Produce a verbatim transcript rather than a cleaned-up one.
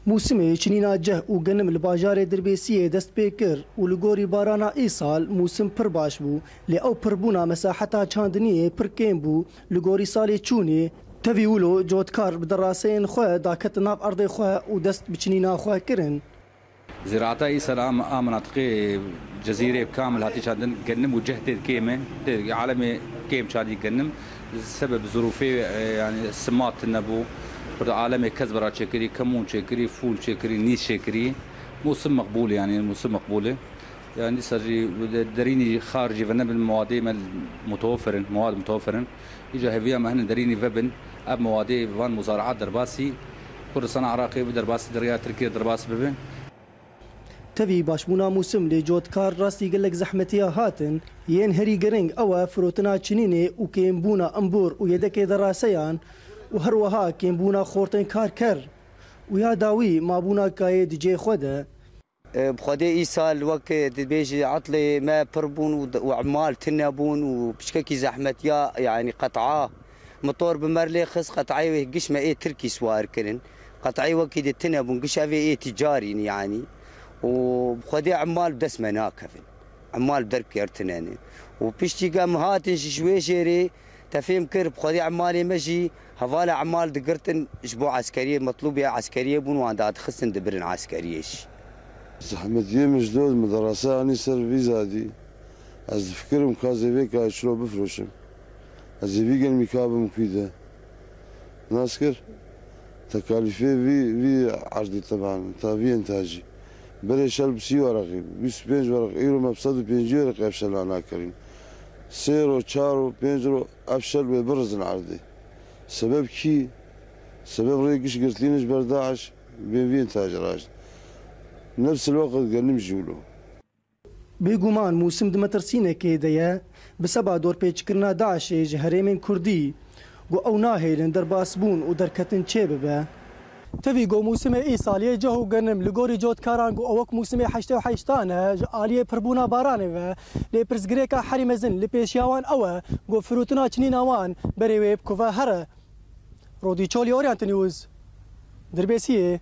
Mûsimê çinîna ceh û genim li bajarê Dirbêsiyê dest pê kir û li gorî barana îsal mûsim pir baş bû, lê ew pirbûna mesaheta çandiniyê pir kêm bû. Li gorî salê çûnê, tevî wilo cotkar bi deraseyên xwe daketin nav erdê xwe û dest bi çinîna xwe kirin. Ziraata îsal a, a minatiqê Cezîrê kamil hatî çandin, genim û ceh tê kêm e. Tê alemê kêm çandî genim. Sebeb zirûfê, e, yani sima tune bû. Burada alemê kezbera çêkirî, kemûn çêkirî, fûl çêkirî, nîz çêkirî. Mûsim meqbûl e, yani mûsim meqbûl e. Yani dîsa jî derînî xar jî venebin, mewadê me mutewefir in, mewad mutewefir in. Îca hêviya me hene derînî vebin, ev mewadê van muzaraat derbasî Kurdistana Iraqê bi, derbasî derya Tirkiye derbas bibe. Tevî başbûna mûsim lê cotkar rastî gelek zehmetiya hatin. Yên herî giring ew e firotina çinînê û kêmbûna embûr û yedekê deraseyan û her wiha kêmbûna xortên karker û ya dawî mabûna kayê di cihê xwe de. E, bi Xwedê îsal wek dibêjî etlê me pir bûn û, û emal tune bûn û piçkekî zehmetiya, yani qet'a motor bi me re lê xist, qet'ayê wê giş me ê tirkî siwar kirin. Qet'ayê wekî di tune bûn, giş ev ê ê ticarîn yani. Û bi Xwedê emal bi dest me nakevin. Emal bi derb kêr tune ne. Û piştî ke em hatin jî ji wê jêrê te fêm kir, bi Xwedê emalê me jî hevala emal digirtin ji bo eskeriyê, metlûbê eskeriyê bûn, wan dadixistin dibirin eskeriyê jî. Zehmetiyê min ji dor min derasa anî ser vî zadî. Ez difikirim ka zêvê ka çilo bifroşim. Ez ê vî genmî ka bim kûy de. Nas kir, tekalîfê vî, vî erdî teban, ta vî entacî. Berê şel bi sî weraqî, bîst û pênc weraq, îro me bi sed û pêncî weraq ev şela nakerîn. Sê ro, çar ro, pênc ro ev şel wê birizin erdê. Sebeb kî? Sebeb rê giş girtîne ji ber DAIŞ, bên vî entacî raşt. Nefs el weqt genim jî wilo. Bêguman mûsim di metirsînekê de ye, bi seba dorpêçkirina DAIŞê ji herêmên Kurdî, ku ew nahêlin derbasbûn û derketin çêbibe. Tevî ku mûsimê îsaliyê ceh û genim li gorî cotkaran ku ew wek mûsimê heştê û heştan e, ji aliyê pirbûna baranê ve, lê pirsgirêka herî mezin li pêşiya wan ew e ku firotina çinîna wan berê wê bi ku ve here. Rodî Çolî, Orient News, Dirbêsiyê.